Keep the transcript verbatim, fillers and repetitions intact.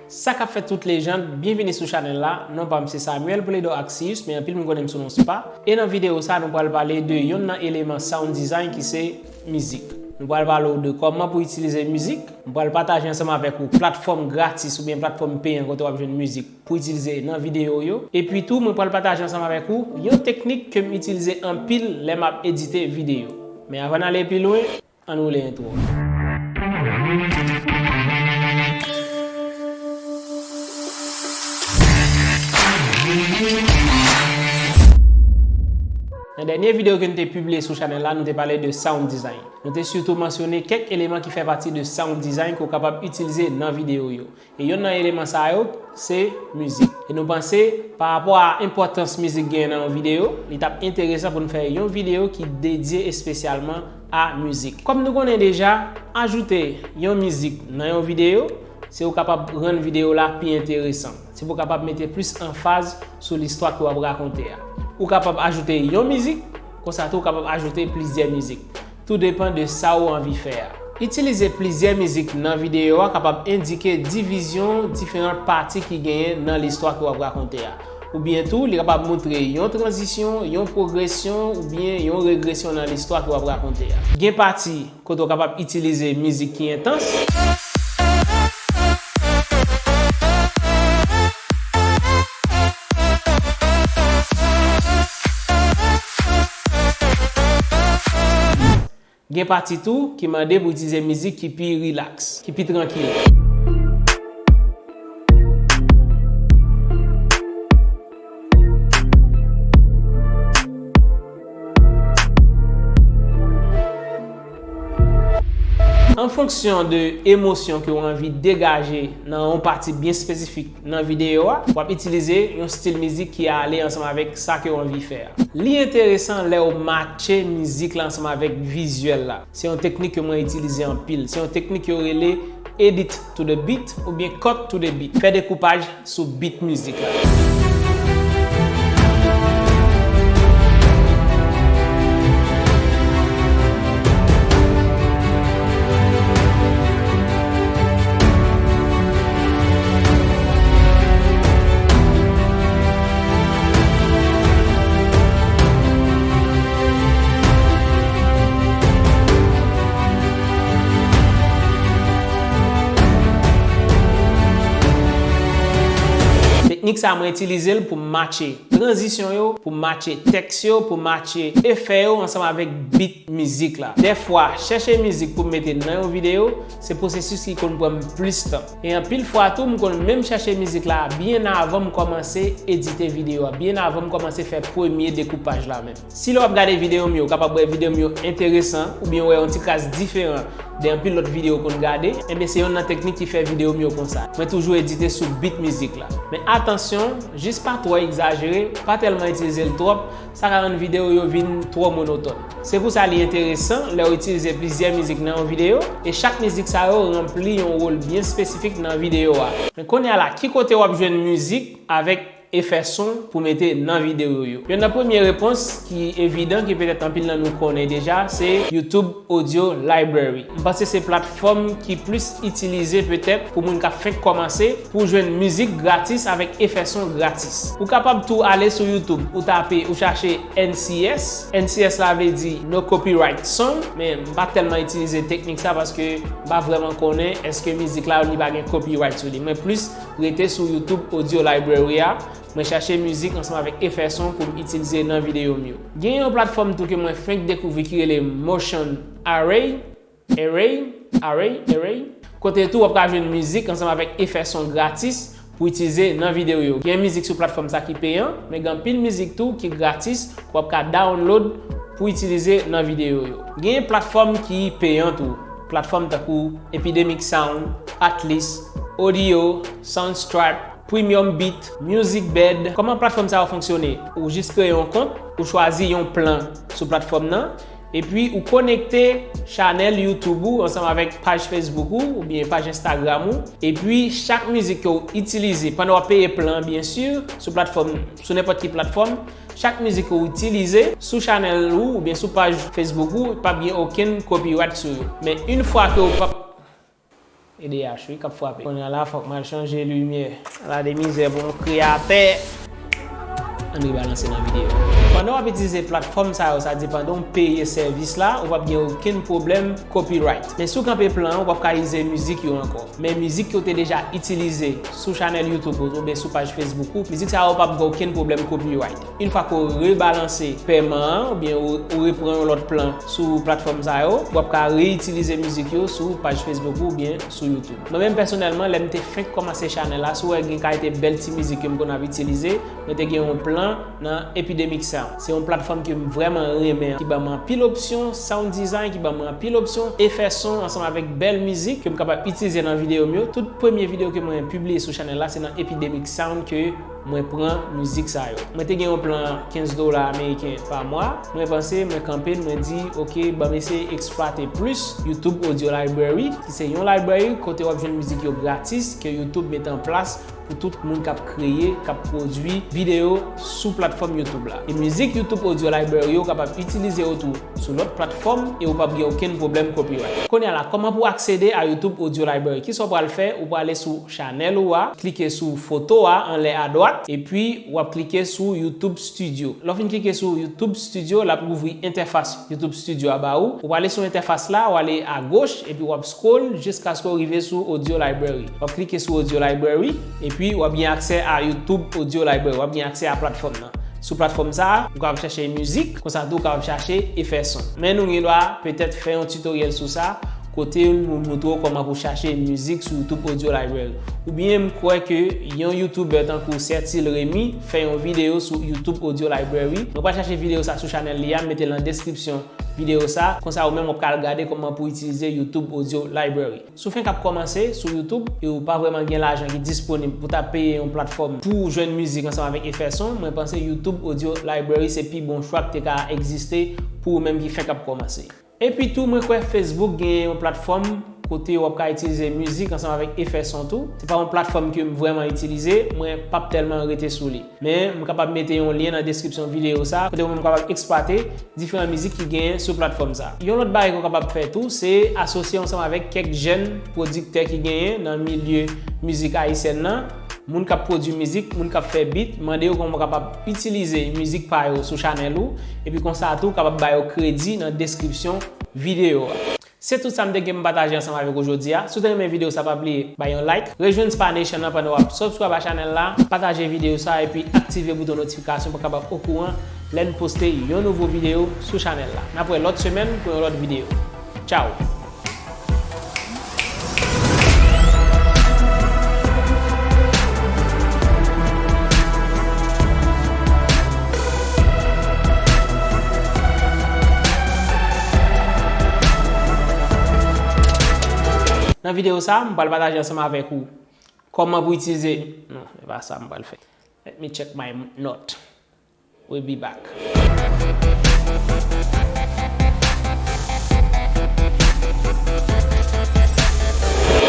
Sa k ap fèt tout lejand, byenvini sou chanèl la. Non pa m se Samuel Poledor Axius, men anpil moun konnen m sou non Spa. E nan videyo sa, nou pral pale de yonn nan eleman sound design ki se mizik. Nou pral pale w de kòman pou itilize mizik. M pral pataje ansanm avèk ou platfòm gratis oubyen platfòm peyan kote w ap jwenn mizik pou itilize nan videyo yo. Epi tou, mwen pral pataje ansanm avèk ou yon teknik ke m itilize anpil lè m ap edite videyo. Men avan n ale pi lwen, ann woule entwo a. Nan dènye videyo ke n te pibliye sou chanèl la, nou te pale de sound design. Nou te sitou mansyone kèk eleman ki fè pati de sound design ke w kapab itilize nan videyo yo. E yonn nan eleman sa yo, se mizik. E nou panse, pa rapò a enpòtans mizik genyen nan yon videyo, li t ap enteresan pou n fè yon videyo ki dedye espesyalman a mizik. Kòm nou konnen deja, ajoute yon mizik nan yon videyo, se ou kapab rann videyo la pi enteresan. Se pou w kapab mete plis anfaz sou listwa ke w ap rakonte a. Ou kapab ajoute yon mizik, konsa tou ou kapab ajoute plizyè mizik. Tou depann de sa ou anvi fè a. Itilize plizyè mizik nan videyo a kapab endike divizyon diferan pati ki genyen nan listwa ke w ap rakonte a. Oubyen tou, li kapab montre yon tranzisyon, yon pwogresyon, oubyen yon regresyon nan listwa ke w ap rakonte a. Gen pati kote w kapab itilize mizik ki entans. Gen pati tou ki mande pou itilize mizik ki pi rilaks, ki pi trankil. An fonksyon de emosyon ke w anvi degaje nan yon pati byen espesifik nan videyo a, w ap itilize yon stil mizik ki ale ansanm avèk sa ke w anvi fè a. Li enteresan lè w matche mizik la ansanm avèk vizyèl la. Se yon teknik ke mwen itilize anpil. Se yon teknik yo rele edit to the beat oubyen cut to the beat. Fè dekoupaj sou beat mizik la. Teknik sa, mwen itilize l pou m matche tranzisyon yo, pou m matche tèks yo, pou m matche efè yo ansanm avèk beat mizik la. Dèfwa, chèche mizik pou m mete nan yon videyo, se pwosesis ki konn pran m plis tan. E anpil fwa tou, m konn menm chèche mizik la byen avan m kòmanse edite videyo a, byen avan m kòmanse fè premye dekoupaj la menm. Si lè w ap gade videyo m yo, w kapab wè videyo m yo enteresan, oubyen w wè yon ti kras diferan de anpil lòt videyo w konn gade, enben se yonn nan teknik ki fè videyo m yo konsa. Mwen toujou edite sou beat mizik la. Men atansyon, jis pa twò egzajere, pa tèlman itilize l twòp, sa ka rann videyo yo vin twò monotòn. Se pou sa li enteresan lè w itilize plizyè mizik nan yon videyo, e chak mizik sa yo ranpli yon wòl byen espesifik nan videyo a. Men kounye a la, ki kote w ap jwenn mizik avèk efè son pou mete nan videyo yo? Youn nan premye repons ki evidan, ke petèt anpil nan nou konnen deja, se YouTube Audio Library. M panse se platfòm ki plis itilize petèt pou moun k ap fenk kòmanse pou jwenn mizik gratis avèk efè son gratis. Ou kapab tou ale sou YouTube, ou tape, ou chache N C S. N C S la vle di No Copyright Song, men m pa tèlman itilize teknik sa paske m pa vrèman konnen èske mizik la li pa gen copyright sou li. Mwen plis rete sou YouTube Audio Library a. Mwen chache mizik ansanm avèk efè son pou m itilize nan videyo m yo. Gen yon platfòm tou ke mwen fenk dekouvri ki rele Motion Array, Array, Array, Array. Kote tou w ap ka jwenn mizik ansanm avèk efè son gratis pou itilize nan videyo yo. Gen mizik sou platfòm sa ki peyan, men gen anpil mizik tou ki gratis ke w ap ka download pou itilize nan videyo yo. Gen platfòm ki peyan tou. Platfòm tankou Epidemic Sound, Atlas, Audio, Soundstripe, Premium Beat, Music Bed. Kòman platfòm sa yo fonksyone? Ou jis kreye yon kont, ou chwazi yon plan sou platfòm nan, epi ou konekte chanèl YouTube ou ansanm avèk paj Facebook ou oubyen paj Instagram ou. Epi chak mizik ke w itilize pandan w ap peye plan an, byen si, sou platfòm, sou nenpòt ki platfòm, chak mizik ke w itilize sou chanèl ou oubyen sou paj Facebook ou, p ap gen okenn copyright sou yo. Men yon fwa ke w p ap E D H wi k ap frape. Kounye a la, fòk m al chanje limyè. Ala de mizè pou yon kreyatè. Ann rebalanse nan videyo. Pandan w ap itilize platfòm sa yo, sa di pandan w peye sèvis la, ou p ap gen okenn pwoblèm copyright. Men si w kanpe plan an, ou p ap ka itilize mizik yo ankò. Men mizik ke w te deja itilize sou chanèl YouTube ou oubyen sou paj Facebook ou, mizik sa yo p ap gen okenn pwoblèm copyright. Yon fwa ke w rebalanse pèman an, oubyen ou, ou repran yon lòt plan sou platfòm sa yo, w ap ka reyitilize mizik yo sou paj Facebook ou oubyen sou YouTube. Mwen menm pèsonèlman, lè m te fenk kòmanse chanèl la, si w wè gen kalite bèl ti mizik ke m konn ap itilize, mwen te gen yon plan nan Epidemic Sound. Se yon platfòm ke m vrèman renmen, ki ban mwen anpil opsyon sound design, ki ban mwen anpil opsyon efè son ansanm avèk bèl mizik ke m kapab itilize nan videyo m yo. Tout premye videyo ke mwen pibliye sou chanèl la, se nan Epidemic Sound ke mwen pran mizik sa yo. Mwen te gen yon plan kenz dola ameriken pa mwa. Mwen panse, mwen kanpe l, mwen di, "Ok, ban m eseye eksplwate plis YouTube Audio Library," ki se yon library kote w ap jwenn mizik yo gratis ke YouTube mete an plas pou tout moun k ap kreye, k ap pwodui videyo sou platfòm YouTube la. E mizik YouTube Audio Library yo kapab itilize yo tou sou lòt platfòm e ou p ap gen okenn pwoblèm copyright. Kounye a la, kòman pou aksede a YouTube Audio Library? Kisa w pral fè? Ou prale sou chanèl ou a, klike sou foto a anlè adwat, epi w ap klike sou YouTube Studio. Lè w fin klike sou YouTube Studio, l ap louvri entèfas YouTube Studio a ba ou. Ou prale sou entèfas la, w ale agoch, epi w ap scroll jiskaske w rive sou Audio Library. W ap klike sou Audio Library, epi w ap gen aksè a YouTube Audio Library. W ap gen aksè a platfòm nan. Sou platfòm sa a, ou kapab chache mizik, konsa tou ou kapab chache efè son. Men nou gen dwa petèt fè yon tutorial sou sa, kote nou moutre w kòman pou chache mizik sou YouTube Audio Library. Oubyen m kwè ke yon YouTuber tankou Sertil Remy fè yon videyo sou YouTube Audio Library. Mwen pral chache videyo sa sou chanèl li a, m mete l nan deskripsyon videyo sa. Konsa ou menm w ap ka al gade kòman pou itilize YouTube Audio Library. Si w fenk ap kòmanse sou YouTube e ou pa vrèman gen lajan ki disponib pou ta peye yon platfòm pou w jwenn mizik ansanm avèk efè son, mwen panse YouTube Audio Library se pi bon chwa ki te ka egziste pou ou menm ki fenk ap kòmanse. Epi tou, mwen kwè Facebook gen yon platfòm kote w ap ka itilize mizik ansanm avèk efè son tou. Se pa yon platfòm ke m vrèman itilize, mwen p ap tèlman rete sou li. Men, m kapab mete yon lyen nan deskripsyon videyo sa, kote ou menm w kapab eksplwate diferan mizik ki genyen sou platfòm sa. Yon lòt bagay ke w kapab fè tou, se asosye w ansanm avèk kèk jèn pwodiktè ki genyen nan milye mizik ayisyèn nan, moun k ap pwodui mizik, moun k ap fè beat, mande yo kòman w kapab itilize mizik pa yo sou chanèl ou, epi konsa tou w kapab ba yo kredi nan deskripsyon videyo a. Se tout sa m te gen pou m pataje ansanm avèk ou jodi a. Si w te renmen videyo sa, pa bliye bay yon like, rejwenn Spa Nation nan pandan w ap subscribe a chanèl la, pataje videyo sa, epi aktive bouton notifikasyon pou w kapab okouran lè n poste yon nouvo videyo sou chanèl la. N ap wè lòt semèn pou yon lòt videyo. Tchao! Nan videyo sa, m pral pataje ansanm avèk ou kòman pou itilize, non, se pa sa m pral fè. Let me check my note. We'll be back.